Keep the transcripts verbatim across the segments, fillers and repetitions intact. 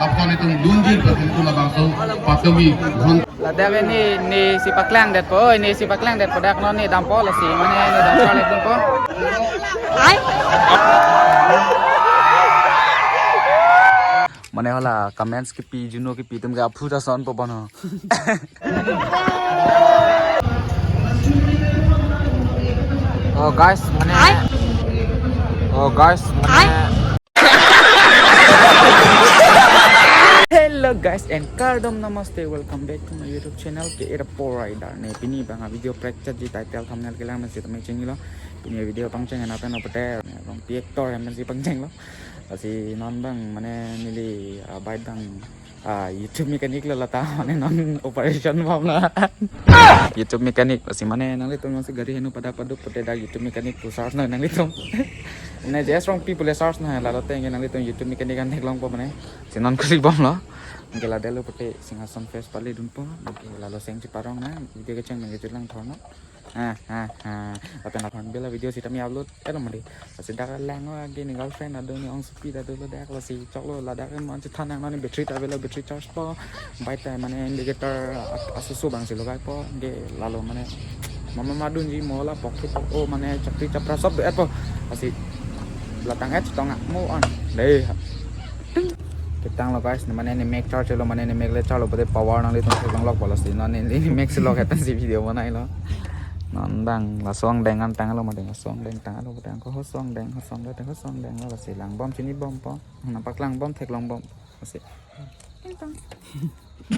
Akan itum dunji perhimpunan bangso patumi hon. Ladak ini, ini si paklangdetpo, ini si paklangdetpo, dak non ini dampo, lasi mane ini dampo, lihat dampo. Mane hala comments kipi, juno kipi atum ke aphu ta sonpo bono. Oh guys, mane. Oh guys, mane. Hello guys and kardom namaste, welcome back to my YouTube channel K R Porai Dar ne. Pini bang a video prekchat ji, title thumbnail kelang mesti tame chinilo. Pini video pangcheng na pen opete bang pi actor yang mesti pangchenglo. Lasi non bang mane neli, ah, bike bang, ah, YouTube mechanic lo lata, mane non operation bom la. YouTube mechanic, lasi mane nanglitum non si gari henu padak paduk pute dak YouTube mechanic pu search noi nanglitum. Mane J S Rongpi pule search noi, lalo teng nanglitum YouTube mechanic an theklongpo mane. Si non kuri bomlo. Anke ladak lo pute Singhason Fest pale dunpo. Anke lalo seng cheparong nang, video kecheng mengke chelang thorno. Ha ha ha. Lapen lapen bela video sitame upload elo mari. Lasi dak lang o agi ni girlfriend ado ni ongsopi ta dolo dak, lasi choklo ladak mon chethan nang non battery ta avelo, battery charge po. Bike ta mane indicator a-, asusu bang si logaipo. Anke lalo mane mama madunji mo la pok thip o mane chapri chapra sob do-etpo. Lasi latang et tong mo on. Dei. Ketanglo guys, mane ne mic charge lo, mane ne mic le charge lo, pute power nanglitum theklonglokpo, lasi non ne ne mic si lok hetan si video banailo. Non bang laso angdeng an tanglo, mane laso angdeng tanglo, pute angko hosong deng, hosong deng, hosong deng lo, lasi lang bom chini bompo, nangpaklang bom, theklong bom, lasi.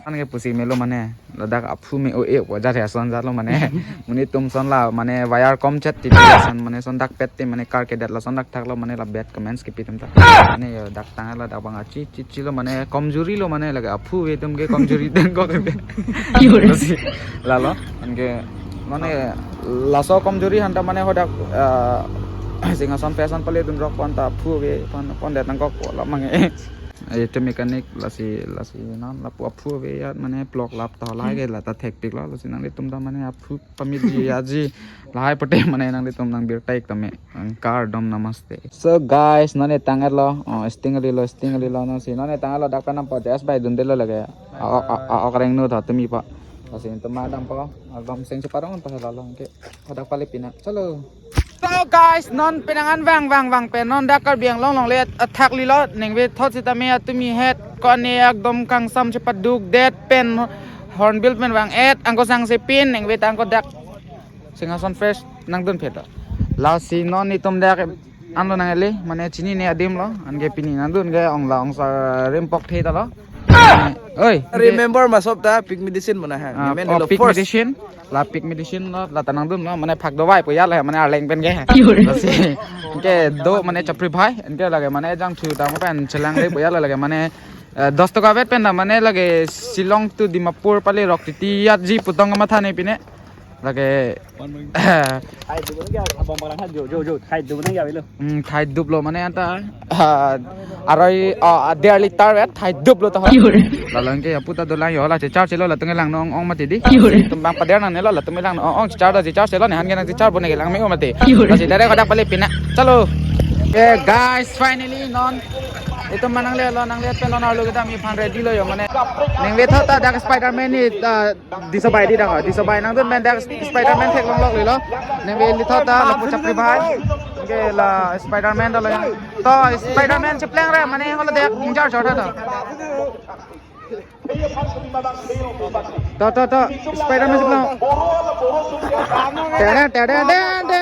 Anke pusi melo mane, ladak aphu me o e wajar ya son jalo mane. Monit atum son la mane wire kom chet ti son mane son dak pet ti mane car kedet lason dak thaklo mane la bad comments kipi atum ta. Mane yo dak tanglo dak bang achi chi chi lo mane komjuri lo mane lake aphu ave atum ke komjuri dengkok ave. Lalo anke mane laso komjuri hanta mane hodak, ah, Singhason Fest an pale dunrok pon ta aphu ave pon pon det nangkok la mange. Ete mechanic lasi lasi non lapu aphu ave ya mane plok lap ta la ke la ta thekpiklo, lasi nanglitum ta mane aphu pamit ji ya ji lahai pute mane nanglitum nang birta ik tame, kardom namaste. So guys, non e tang-etlo, oh, sting alilo, sting alilo, non si non e tang-etlo dak penang po J S bike dundelo lake. A ok a ok rengno tha tumi pa. Lasi itum ma dampo, agom seng cheparong pa lalo anke. Hodak pale pinang. Chalo. So guys, non penang an vang vang vang pen non dak Karbi Anglong longle athak lilo, ningve thot sitame atumi het ko ani ekdom kangsam chepaduk det pen Hornbill pen vang et angko sangse pin ningve tangko dak Singhason Fest nangdun phet. Lasi non itum dak anlo nang-eli mane chinine adim lo, anke pini nangdun ke ong la ong sa rimpok the ta lo. Oi. Remember masop ta pig medicine mana ha. Ah, ni men oh, lo pig first medicine. La pig medicine lo, la ta nangdun lo, mane phak dovai pu ya la, mane arleng pen ke. Lasi, ke do mane chapri bhai, anke lake mane jang thu ta mo pen chelang le pu ya la lake mane, eh, dos toka vet pen na mane lake Shillong to Dimapur pale rok titi yat ji putong matha ne pine. Lake, Hai du na kya abang barang ha jo jo jo. Hai du na kya belo. Hmm, thai dup lo mane anta, ah, aroi, ah, der liter vet thai dup lo ta ho. Lalo anke apu ta dolang yo la chechar chelo latum lang nong ong mati di. Itum bang pader nangnelo latum lang nong ong chechar da chechar chelo ne han ke nang chechar bone ke lang me o mati. Lasi direct hodak pale pinang. Chalo. Eh guys, finally non itum ma nanglelo, nangle pen non arlo kedam iphan ready lo yo mane. Ningve thot ta dak Spider-Man ni, ah, disobai di dak, disobai nangdun pen dak Spider-Man theklonglok lilo. Ningve ili thot ta lapu chapri bhai. Anke la Spider-Man dolo yang. To Spider-Man chepleng re mane holo dak injar chot to. To to to Spider-Man chepleng. Tere tere tere tere.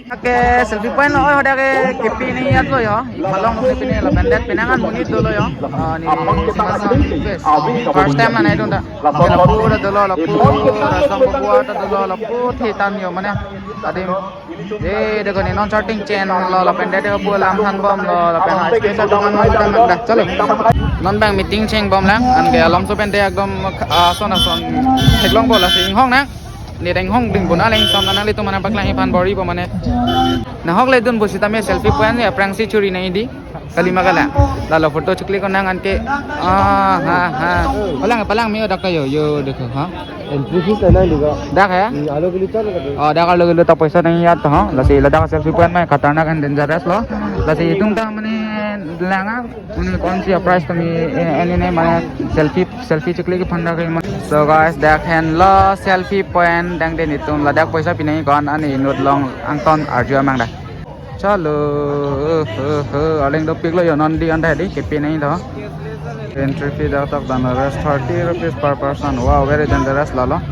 Oke, selfie point lo, oh, hodak ke kipi ni yat lo yo. Malong lo kipi ni lapen det penang an monit dolo yo. Ah, ni Singhason Fest. First time na nai dun ta. Lapu ta dolo, lapu ta song bua ta dolo, lapu thitan yo mane. Adim. Eh, deko ni non charting chain lo, lapen det deko pu lam han bom lo, lapen high space atum an lo, lapen dak chalo. Non bang meeting cheng bom lang, anke alom so pen te ekdom, ah, son ason theklongpo lasi inghong nang. Ni reng hong ding bona leng som nanglitum mana paklang iphan bor-ipo mane. Nahok le dun bo sitame selfie point ya prang si churi nai di. Kalima kala. Lalo photo cheklik nang anke. Ah, ha, ha. Palang, palang mi o dak ta yo, yo, deko, ha. Entry fees na nang diga. Dak ya? Hmm, alo kilo char ka. Oh, dak alo kilo ta paisa nang ya to, ha. Lasi ladak selfie point mai khatarnak and dangerous lo. Lasi itum ta mane Langa, ini kon si price kami, eh, ini nih, mane selfie, selfie cheklik aphan dak kami. So guys, dak henlo selfie point, dang den itum ladak poisa pinai kon ani inut along angton arju amang dak. Chalo, eh, eh, eh, aling dopiklo yo, non di anda di, kepi nai do. Entry fee dak tak dan rest thirty rupees per person. Wow, very dangerous lalo.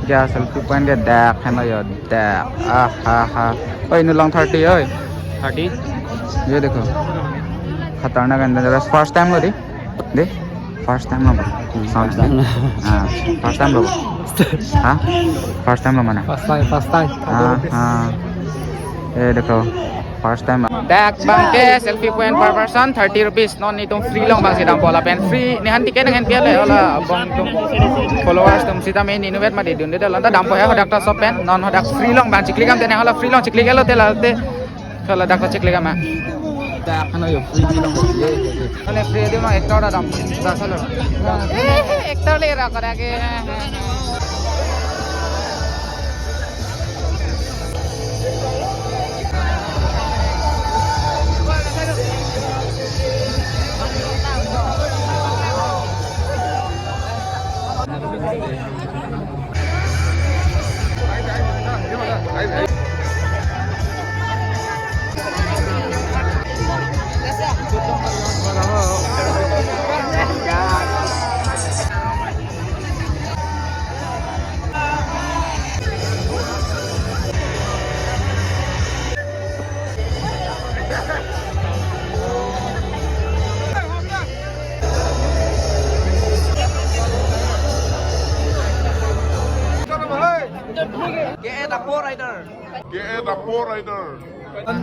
Ya, selfie point ke dak henlo yo, dak. Ah, ha, ha. Oi, inut along thirty, oi. Thirty? Ye dekho. Khatarnak and dangerous. First time lo di? Di? First time lo ba? Sound first time. Ah, first time lo ba? Ha? First time lo mane? First time, first time. Ah, ah. Ye dekho. First time. Dak abang ke selfie point per person thirty rupees. Non itum free along abang si dampo lapen free. Nehan ticket nang henpi le, hala abang atum followers atum sita main inutvet mati dunde, dak lanta dampo he hadak ta sopen. Non hadak free along abang cheklik am te nang, hala free along cheklik lo te la te. Hala dak ta cheklik am. Dak hano yo free along. Ye, ye, ye. Hale free di ma actor ta dam. Dak salo. Eh, actor le ra kara ke.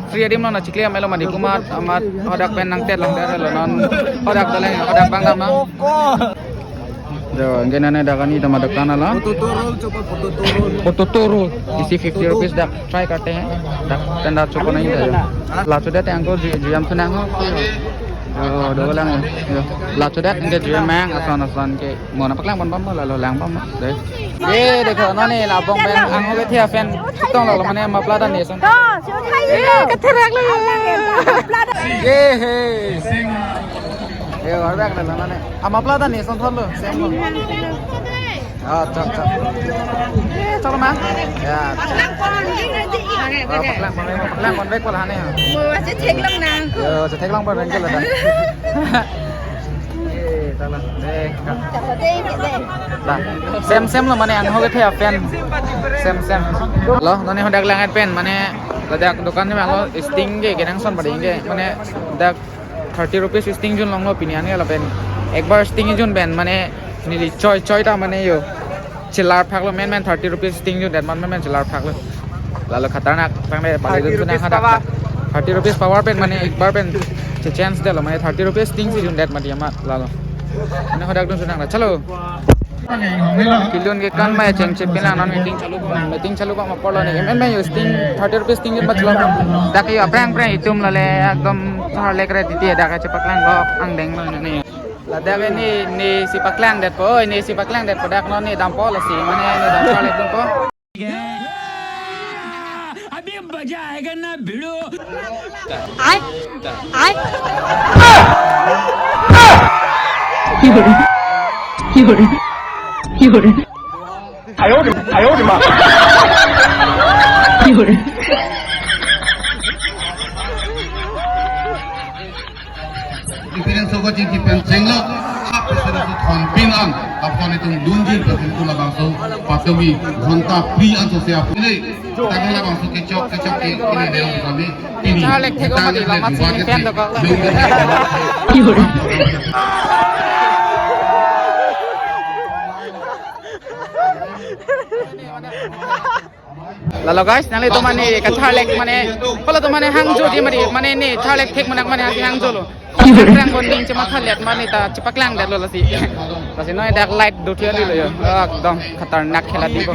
Free adim lo na chikli amelo madi kumat amat hadak pen nang tet lang der lo non hadak daleng hadak bang dam na. Jo, ingke nane dak ani tama dak tana la. Foto turul, coba foto turul. Foto turul. Isi fifty rupees dak try karte hain. Dak pen dak chopo nahi tha jo. Lacho det angko ju-, juyam thunang ho. Jo, do lang jo. Lacho det ingke juyam mang ason ason ke. Mo na paklang pon pon mo, lalo lang pon mo. Dei. Ye dekho, non ne labong pen angho kethe apen chetong lo mane mapla ta ne son. To, si uthai ye. Kethe rak lo. Ye he. Ye war bak lo mane. Amapla ta ne son thon lo, sem lo. Ah, chak chak. Ye, chalo ma. Ya. Oh, paklang pon, paklang pon bek pala ne. Mo, si theklong nang. Yo, si theklong pon rengkel ada. Eh, tala. Eh, ka. Dah. Sem sem lo mane angho kethe apen. Sem sem. Lo, non ne hadak lang pen mane ladak dukan ne lo sting ke kenangsot padi ke mane dak thirty rupees sting jun longlo pini ani lapen. Ekbar sting jun pen mane neli choi choi ta mane yo. Chelar phak lo men men thirty rupees sting jun det man men men chelar phak lo. Lalo khatarnak tang de bali dun thirty rupees sunang hadak power. Thirty rupees power pen mane ekbar pen che chance de lo mane thirty rupees sting si jun det mati amat lalo. Mane hadak dun sunang ra chalo. Kilun ke kan mai cheng chepin lang non meeting chalu ko, meeting chalu ko ma polo ne. Men men yo sting thirty rupees sting jun ma chalo. Dak yo aprang aprang itum lale ekdom thar lek re titi dak chepaklang lo angdeng lo ne. Ladak ne, ne si paklang det po, ne si paklang det po dak non ne dampo lasi, mane ne dampo le dun po. अभी मजा आएगा ना भिड़ो। Ai, ai. Ipinan sogo jingki pen chenglo, hap pesera su thon pin an, apon itum lunjir pasin tu labangso, patomi, ghonta pri an so se apun le, tanggal labangso kechok, kechok ke, ini dia kami, ini. Charlek thek ko mati, lama sini pen dokok. Lalo guys, nanglitum mane kacharlek mane, hala atum mane hangjo di mane, mane ne charlek thek manak mane hasi hangjo lo. Rang kon ning chematha let mane ta chepaklang det lo lasi. Lasi noi dak light do thia di lo yo. Ekdom khatarnak khela di ko.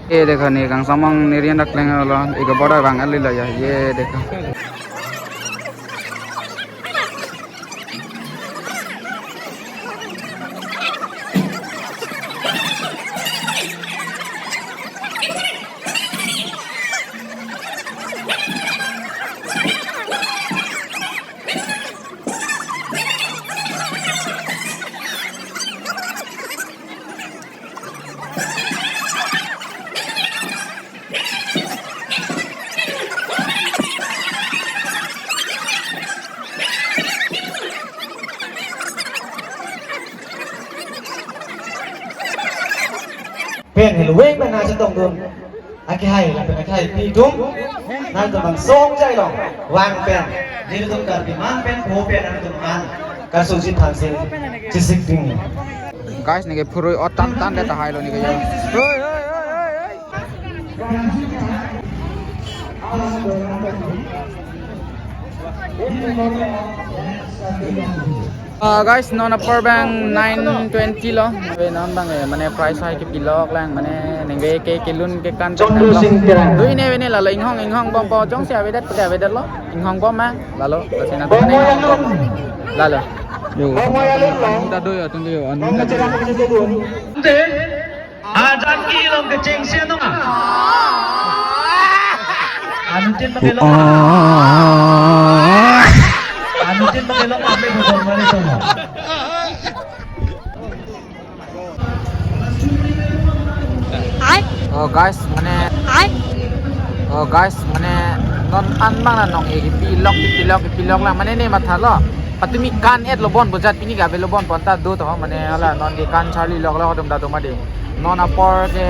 Eh, dekho ne kangsam ang ne rian dak leng lo, ego border bang ali lo ya. Ye dekho. Pen helo weng pen nangchetongdun akehai lapen akehaipi atum, nangtum bang song jai long vang pen, nelitum Karbi man pen pho pen nangtum an karsujit thansi chesik ding. Guys, neke phurui ot tan tan det tahai lo neke yo. Hoi, hoi, hoi, hoi, hoi. Ah, guys, non apor bang nine twenty lo. Ave non bang, eh, mane price hai kepilok lang, mane nengke ke kelun kekan. Chondro Sing Terang. Dui ne vene lalo inghong inghong bompo jongsi avedet pake avedet lo. Inghong bom ma lalo, lasi nang inghong bom. Lalo. Yo. Bom ya lo. Anu ta do yo, tunggu yo, anu ta do yo. Ajan kelong kechengsi anong a? Anutin makelong a? Anutin makelong a, me bodor mari tong. Oh guys, mane. Oh guys, mane non an bang na nong e kepilok, kepilok, kepilok lang. Mane ne mathalo. Patumi kan-et lo bon, bojat pini ke ave lo bon, bonta do to, mane hala non kekan charli lok lok atum ta do mati. Non apor ke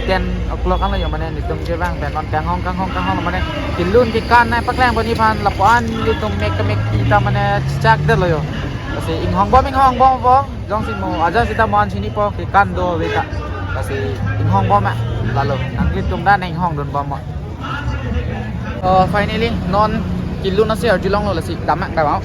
ten o'clock an lo yo, mane nelitum ke bang pen non kanghong kanghong kanghong, mane kelun kekan nangpaklang pon iphan lapu-an nelitum mek kemek kita mane chak det lo yo. Lasi inghong bom inghong bom bom, jongsi mo aja sita mo an chinipo kekan do ave ta. Lasi inghong bom ma lalo, nanglitum ta nang inghongdun bom mo. Oh, finally non kelun asi arjulong lo, lasi damak damak.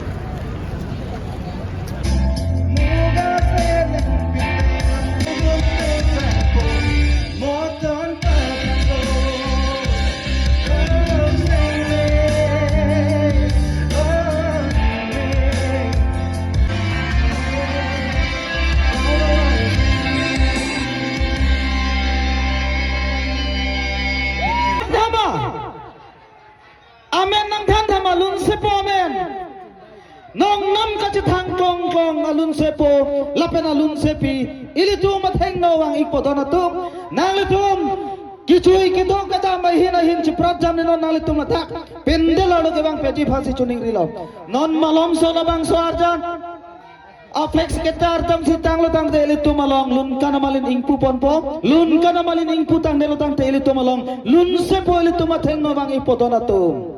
Amen nangthan thama lunsepo amen. Nong nam kachethang klong klong alunsepo lapen alunsepi, ilitum athengno vang-ikpo don atum, nanglitum kechui kedok kacham ahin ahin chiprat jam ni non nanglitum ladak pandal arlo kevang peji phasi chuning rilo. Non malomso labangso arjan Apex ketar tam sitang lo tangte ilitum along lun kan amalin ingpu ponpo. Lun kan amalin ingpu tangte lo tangte ilitum along lunsepo ilitum athengno vang-ikpo don atum.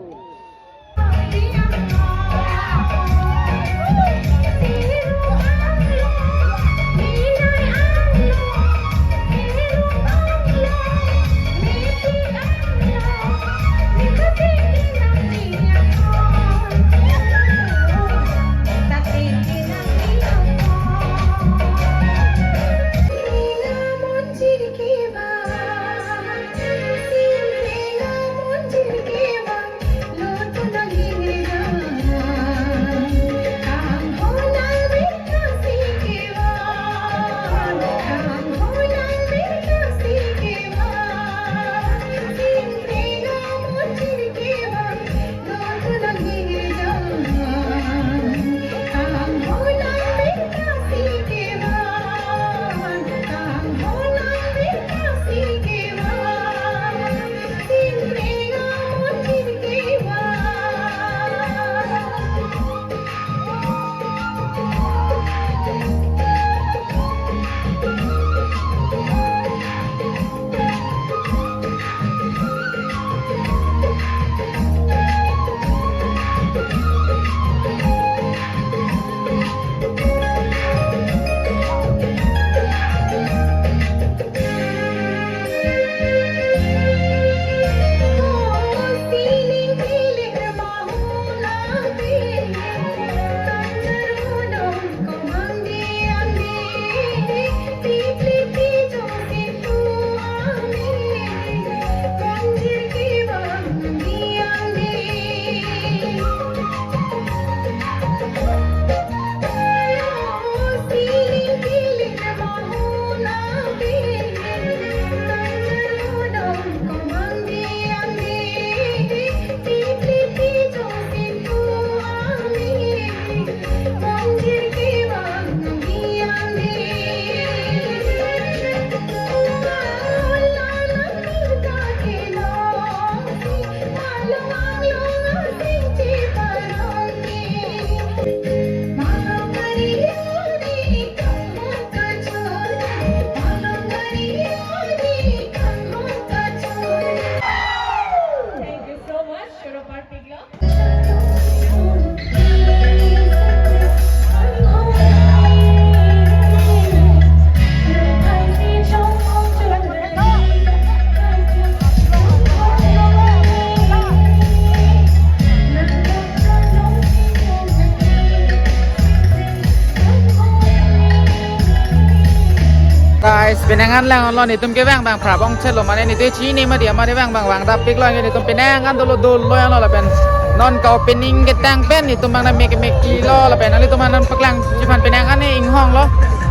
Penang an lang lo, netum ke vang vang phrabong chelo, mane netum chini mati, mane vang vang vang dap pik lo, netum penang an dolo dolo lo lapen non ke opening ketang pen netum bang na mek mek ki lo lapen nanglitum an paklang chiphan penang an inghong lo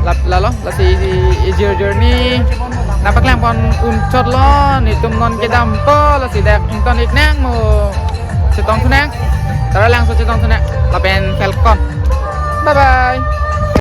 lap lalo lasi ejir journey na paklang pon unchot lo, netum non kedampo lasi dak ington ik nang mo chetong thu nang, tara langso chetong thu nang lapen Falcon. Bye bye.